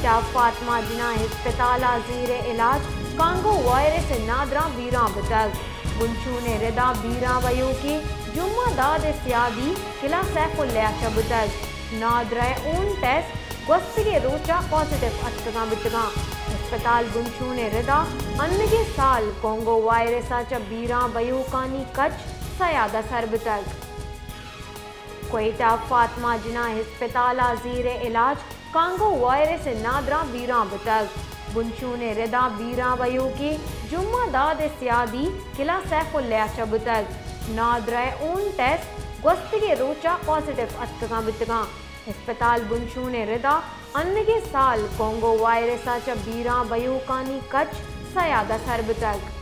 کوئٹہ فاطمہ جناح ہسپتال ء زیر علاج کانگو وائرس ء نادراہ بیران بوتگ۔ بنچون ء ردا بیران بئیوکیں جمعہ داد ء سیادی قلعہ سیف اللہ ء چہ بوتگ۔ نادراہ اون ٹیسٹ گوستگیں روچ ء پازیٹیو اتکگاں بیتگاں۔ ہسپتال بنچون ء ردا انگیں سال کانگو وائرس ء چہ بیران بئیوکانی کچ سیاد ء سر بوتگ۔ کوئٹہ فاطمہ جناح ہسپتال ء زیر علاج کانگو وائرس ء نادراہ بیران بوتگ۔ بنچون ء ردا بیران بئیوکیں جمعہ داد ء سیادی قلعہ سیف اللہ ء چہ بوتگ۔ نادراہ اون ٹیسٹ گوستگیں روچ ء پازیٹیو اتکگاں بیتگاں۔ ہسپتال بنچون ء ردا انگیں سال کانگو وائرس ء چہ بیران بئیوکانی کچ سیاد ء سر بوتگ۔